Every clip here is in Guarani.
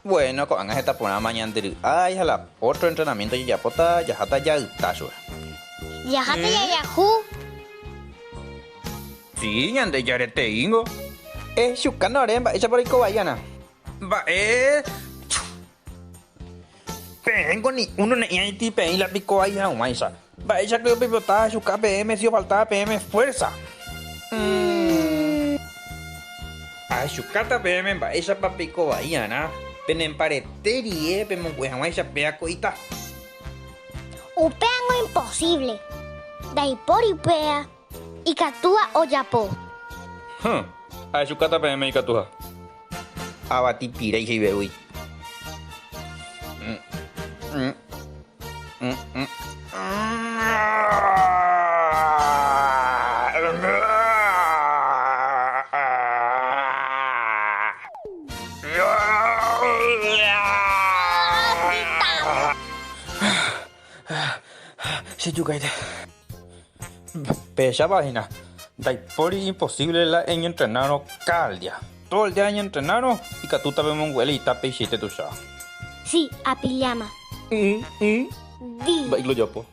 Bueno, ko'ág̃a heta porãma ñande ry'ái ha la ótro entrenamiento jajapóta jaháta jayta chupe. Jaháta jajahu. Sí, ñande jareteíngo. Echukána ore mba'éichapa roiko vai ana. Mba'e? Peẽngo ni uno ne'ĩaiti peẽ la piko vai hag̃uáicha. Mba'éicha ko pipota achuka peẽme si ofaltaba peẽme fuerza. Achukáta peẽme mba'éichapa peiko vai arã penembarete rie pemongu'e hag̃uáicha péa ko ita. Upéango imposible. Ndaipóri upéa ikatúva ojapo. Hỹ, ahechukáta peẽme ikatuha. Avati piréicha ivevýi. Che jukaite. Pehechápa hína, ndaipóri imposible la eñentrenárõ káda día. Todo el día eñentrenárõ ikatúta pemongu'e la ita peichaite tuicháva. Sí, apilláma. Di. Mba'éiko ojapo?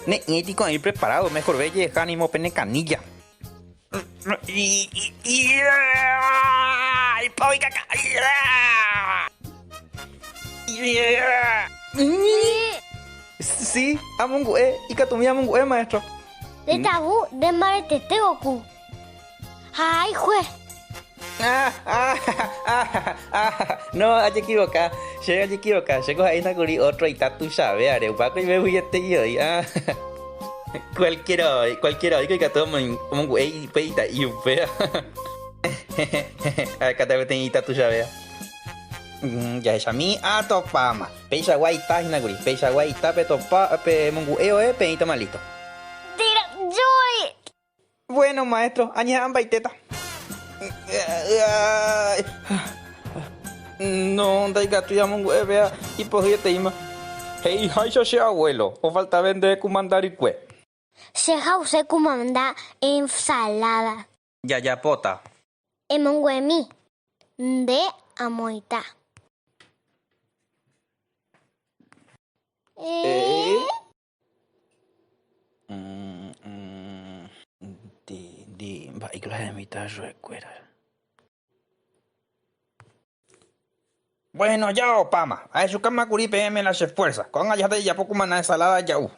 Ne'ĩeti ko'ã ir preparado, mejorve jeheja animo pene canilla. Sí, amongu'e, ikatumi amongu'e, maestro. Nde tavu nde mbaretete oku. Ha aihue. No, ajekivoka, che ajekivoka, che ko ha'éina kuri otro ita tuichave are, upéva ko ivevuietei oĩ. Cualquiera, cualquiera oiko ikatu omongu'e upe ita'i upéva. Arekate peteĩ ita tuichavéva. Jahechami atopáma. Peichagua ita hína kuri. Peichagua ita petopa pemongu'e oe peĩtama listo. Térã joy. Bueno, maestro, añeha'ãmbaitéta. No, ndaikatúi amongu'e péva ipohýieteíma. He'iháicha che abuelo, ofaltave ndéve kumanda rykue. Che ha'use kumanda ensalada. Jajapóta. Emongu'emi nde amoĩta. Bueno, ja opáma. Ahechukáma kuri peẽme la che fuerza. Ko'ág̃a jaháta jajapo kumana ensalada ja'u.